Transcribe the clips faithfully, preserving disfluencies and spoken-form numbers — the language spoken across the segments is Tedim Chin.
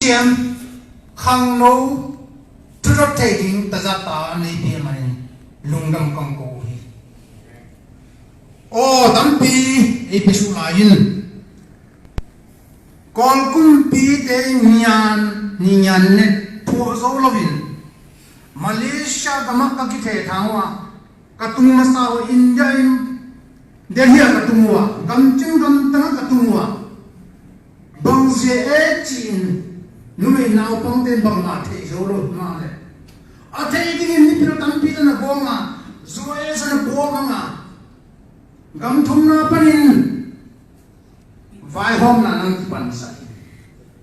Siam khangno thudot thei ding tazat ta nei pia manin lungdam kong ko uh hi. Aw tampi ei pia suh lai-in Kawl kumpite nian ni nian ne phuah zo loin Malaysia gamah ka kitheh thang uh a, ka tung masa uh India in Delhi ah ka tung uh a, gamcing gamtang ah ka tung uh a, bangzia e ci-in numei naupangte in bangmah thei zo lo hi mah le. A thei dingin mipil tampi tana bawng a, U S a na bawng ang a, gam thumna panin vaihawmna nang kipansak hi.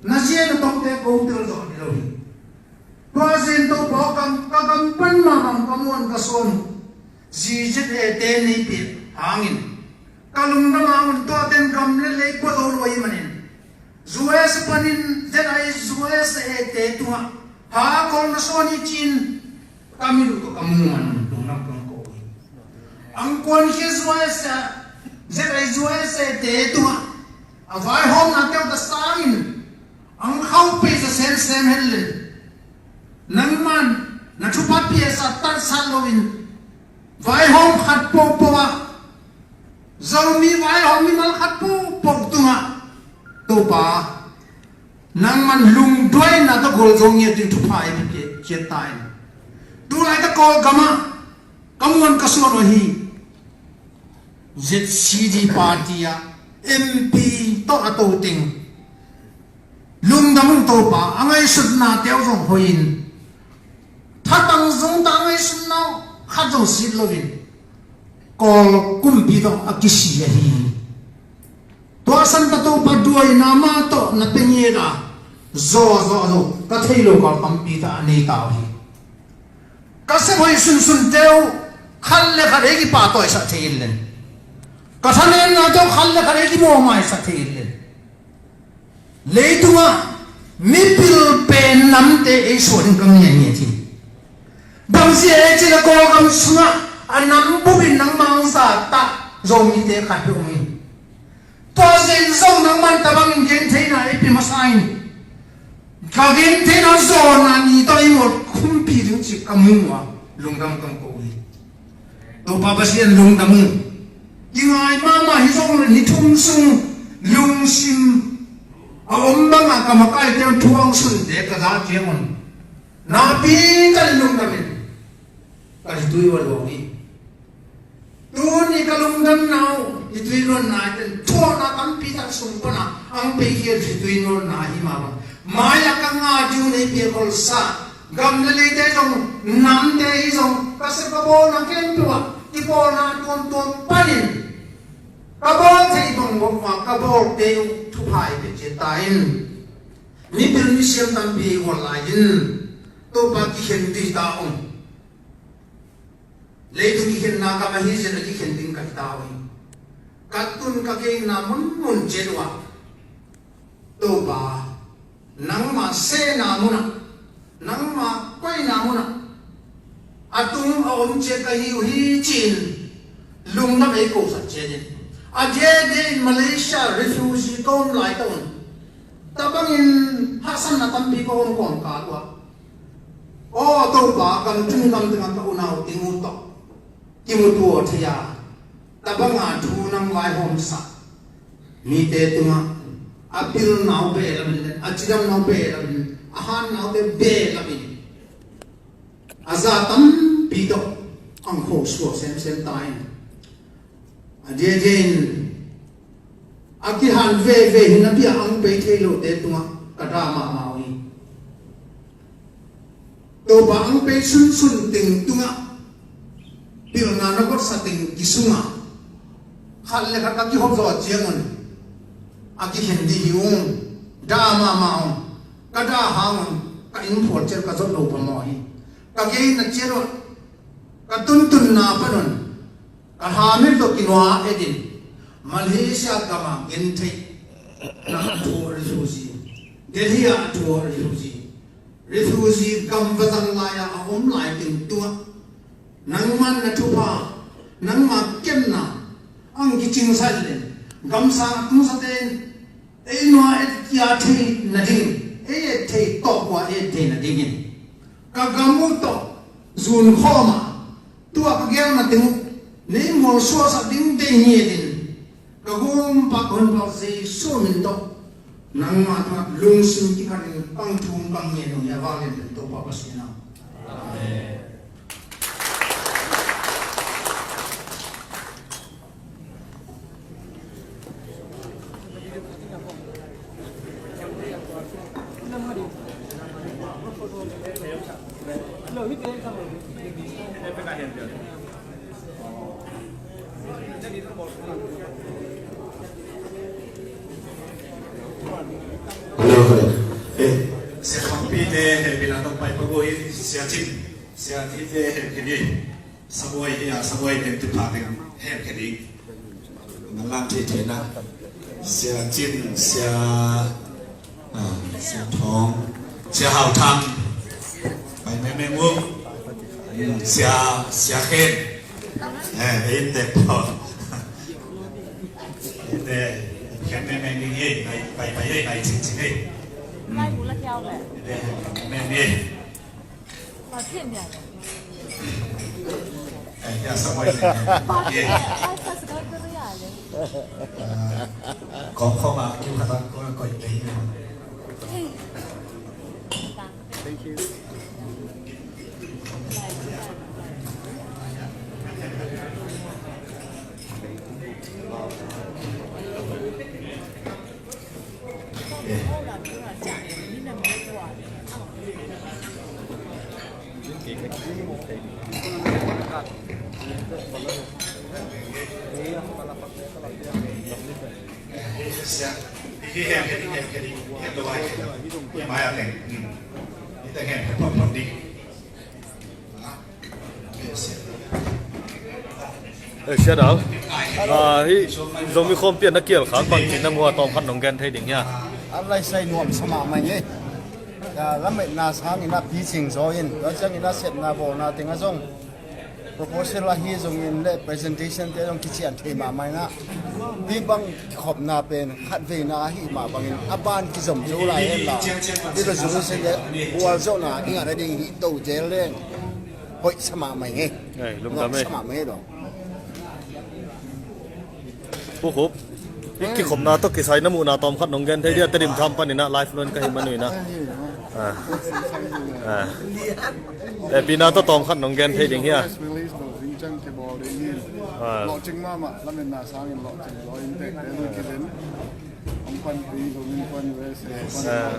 Na zia na tawngte ko tel zawh hi lo hi. Tua zin to pawh kam ka kam pan mahmah ka muan ka suan uh. Zizet ete nei pia hangin ka lungdam a un tua ten gam le lei kua zo luai manin U S panin Z I U S ete tungah ha kol na suan i cin ka mi lu ka ka muan lungdam kong ko hi. Ang kuan khi U S Z I U S ete tungah a vaihawmna keu ta sangin ang khau pei za semsem hen le nangman na thupha piasa tatsat loin vaihawm khat pohpoh ah Zomi vaihawm mimal khat pohpoh tungah Topa nangman lungduaina tawh gualzo ngiat ding thupha i pia ciat ta in. Tulai ta Kawlgamah ka muan ka suan uh hi. Z C D party ah M P tawh a to teng lungdam ung Topa, a ngaihsutna teu zong hoihin thatang zungta a ngaihsutna khat zong sit loin Kawl kumpi tawh a kisi ahi. Tua santa Topa duaina mah tawh na pia ngiat a zaw zaw zaw ka thei lo kal tampi ta a nei ta uh hi. Ka sep hoih sunsun teu khat le khat ei kipahtawisak thei in len. Ka thanenna teu khat le khat ei kimawhmaisak thei in len. Leitungah mipil pen namte ei suan in ka ngiat ngiat hi. Bangzia ei cin a Kawlgam sungah a nam bupin nangmah ang zatah Zomite khat hi om hi. Tua zen zong nangman tabangin gentheina ei pia masa in ka gentheina zawna ni tawh ei mawt khumpi ding cih ka mu uh a lungdam kong ko hi. Topa Pasian lungdam ung. I ngai mahmah hi zong ni thum sung lungsim a om bangah ka makaite un thu ang sunte ka za ciangun napi ka lungdam in ka ritui ua luang hi. Tuni ka lungdamna uh ritui luanna iten thuakna tampi tak sung pana ang pei hial ritui luanna hi mah bang mai-ah ka ngah ding uh nei pia kolsa gam le leite zong namte hi zong ka sep ka bawlna khempeuh ah kipawlna tuamtuam panin ka bawl thei bang bawk uh a ka bawlte uh thupha i pia ciat ta in. Mipil misiam tampi i gual lai-in Topa kikhen dih ta ung. Leitung kikhenna kam ahi zin a kikhen ding ka hi ta uh hi. Ka tun ka keina munmun ciat uh ah Topa nangma sehna munah nangma koina munah a tung a om ciat ka hi uh hi ci-in lungdam ei kosak ciat in a diadia in Malaysia refugee ka om lai ta un tabangin hahsatna tampi ka om kawmkal uh ah aw Topa kam tung kam tengah ka unau ting uh tawh kimutua thei a tabanga thu nang vaihawmsak mite tungah a pilna uh behlamin le a cidamna uh behlamin a hanna uhte behlamin a za tampi tawh ang khosuak semsem ta in a diadiain a kihan veve hi napi-ah ang pei thei lote tungah ka da mahmah uh hi. Topa ang pei sunsun teng tungah pilna na gotsa teng kisungah khat le khat ka kihop zawh ciangun a kikhen dih hi ung. Da mahmah ung. Ka da hangun ka inn phual ciat ka zot lo phamawh hi. Ka gei na ciat uh ka tuntunna panun ka hamil tawh kinuah edin Malaysia gama gentheih na a thu a refugee Delhi ah a thu a refugee refugee gam vazang lai-a a om lai teng tungah nangman na thupha nangma kemna ang kicingsa in len gamsang a tungsate in ei nuah et kia thei nading ei et thei tawh kua et theihna dingin ka gam uh tawh zun khawm a, tua ka gelna teng uh nei mual suaksak ding deih ngiatin ka gumpa ka honpa Jesu min tawh nangmah tungah lungsim kikhatin pang thum pang ngiat uh hi a, vanglian pen Topa Pasian aw. Amen. Hello, hello. Eh, Sia Khangpi te hehpihna tawh pai pah uh hi, Sia Cin, Sia Cin te hehpih ni. Sabuai hi a, sabuai teng tu pha teng hehpih ni. Malang thei thei na. Sia Cin, Sia, ah, Sia Thawng, Sia Hau Thang. Pai meme mu. Hmm, Sia, Sia Khen. Eh, in de po. In de, khen meme ni ye, pai, pai, pai, pai, cing, cing, eh. Hmm. In de, meme. Thank you. Eh, Sia Dau. Ah, hih Zomi khawmpi ah na kial khak bangci na mu a, tawmkhat nong gen thei ding hia? A laisai nuamsa mahmah ing ei. Lametna sangin a picing zaw in, tua ciangin a sepna bawlna teng ah zong proposal ahi zongin le presentation te zong kician thei mahmah in a, hih bang kikhopna pen khatveina ahi mah bangin a ban kizom zo lai hen la, hih resolution le gualzawhna i ngah nading hih to zel leng hoihsa mahmah ing ei. Ei, lungdam ei. Nuamsa mahmah ing ei dong. Pu Khup, hih kikhopna tawh kisai na muhna tawmkhat nong gen thei dia, Tedim tham panin ah live luan ka hih man uh in ah. Ah. Ah. Hehpihna tawh tawmkhat nong gen thei ding hia? Press release bang zing ciang kibawl ding hi. Ah. Lawhcing mahmah, lametna sangin lawhcing zaw in tektek in kizen. Hong panpih, hong panpih, hong panpih. Ah.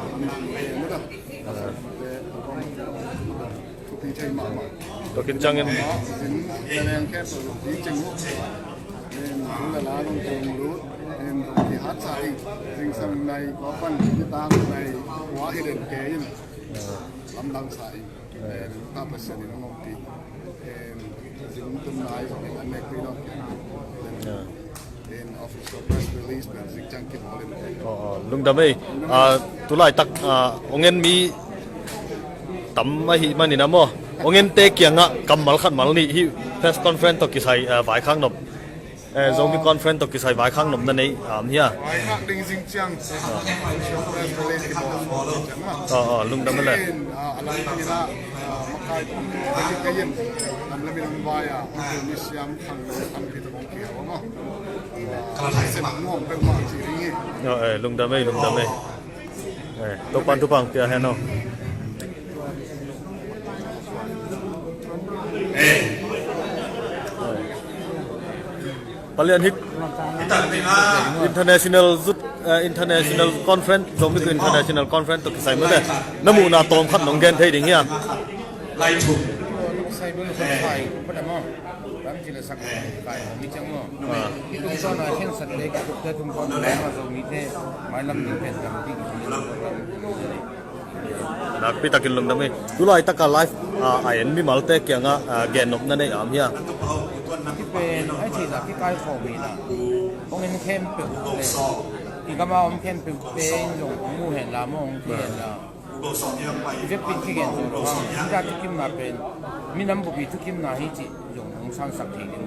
Ah. Thupi thei mahmah. Tua khit ciangin. Zin, Zaleng khempeuh zong hi cing uh. In, in la la zong kong lut. In, zong kihat sa ing. Zingsang nai, kua pan, kitang nai, kua hi den kei in. Lamdang sa ing. In, ta Pasian in hong ompih. In, zin tum nai zong in an nek pih dong. Ya. Aw, aw, lungdam ei. Ah, tulaitak, ah, hong en mi tam ahih manin ah maw, hong ente kiangah kammal khat mal nih hih press conference tawh kisai, ah, vaikhak nop, eh, Zomi conference tawh kisai vaikhak nop na nei, ah, om hia? Vaikhak ding zing ciang, ah, press release kibawl ciang mah. Aw, aw, lungdam ei leh. In, ah, a lang in ah, ah, makai kum kei in, lam lam in vai ah, hong kil mi siam khang lo khang pi tawh hong kihel ah maw. Aw, eh, lungdam ei, lungdam ei. Eh, Topa'n thupha pia hen aw. Palian hik international zut, eh, international conference, Zomi International Conference tawh kisai mah le. Na muhna tawmkhat nong gen thei ding hia? Lai thum. Lam cih le sak kai hong hi ciang maw. Ah. Hih tung sawn a khensat le kitup te tung sawn a Zomi te mailam ding pen lam ding. Nakpi takin lungdam ei. Tulaitak a live, ah, a en mimalte kiangah, ah, gennopna nei om hia? Hih pen ai theihna kikaikhawm hi na. Hong en khempeuh le i gam a om khempeuh te in zong hong mu hen la maw, hong thei hen la. I vekpi in kigen zo lo hang. Hih ta thukimna pen minam bup i thukimna hi cih zong hong sansak thei ding.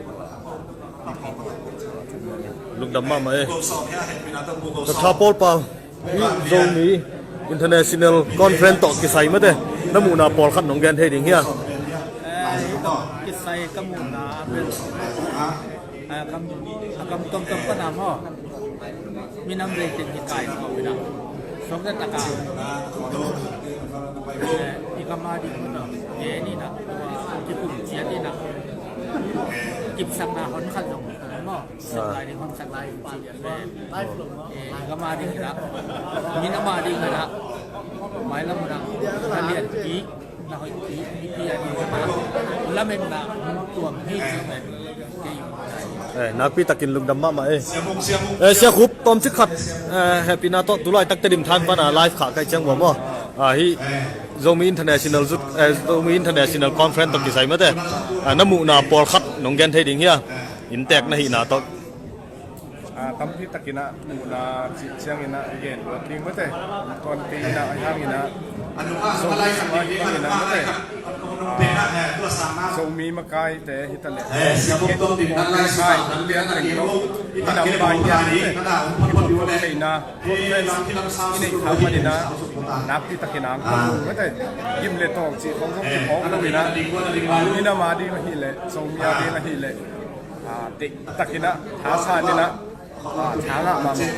Lungdam mahmah ei. Dr. Paul Pau, hih Zomi International Conference tawh kisai mate, na muhna pawlkhat nong gen thei ding hia? Eh, kisai ka muhna pen, eh, kam, a kam tuamtuam pana maw, minam vei teng hi kai maw, mina sawkta taka, eh, i kam a ding maw, e ni na, kipum ciat ni na, kipsakna hon khat zong maw, sak lai ding hon sak lai ding. Eh, i kam a ding hi na, minam a ding hi na, mailam na, na lian ki, na hoih ki, mipi a ding hi na, lametna hong tuam hi ci pen kei. Eh, nakpi takin lungdam mahmah e. Eh, Sia Khup, tawmcik khat, eh, hehpihna tawh tu laitak Tedim than pana live khah ka hih ciang uh maw, ah, hih Zomi International Youth, eh, Zomi International Conference tawh kisai mate, ah, na muhna pawlkhat nong gen thei ding hia? Inntek na hihna tawh. Ah, tampi takin ah muhna cih ciangin ah gen luat ding mate. Tuanpi in ah, ahi hangin ah, Zomi sungah hi bangin ah mate, ah, Zomi makaite hi ta leh, eh, Sia Bawm Tawm Din Nang Lai Suk Nang Lian Teng Tawh i nam bai hiam mate, i phawk theihna conference i neih kha panin ah, nakpi takin ang khawng mate, gim le tawl cih khawng zong kiphawk lo in ah, minam a ding ahih leh, Zomi a ding ahih leh, ah, deih takin ah thasan in ah, ah, tha ngah mahmah.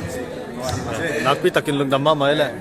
Nakpi takin lungdam mahmah e leh.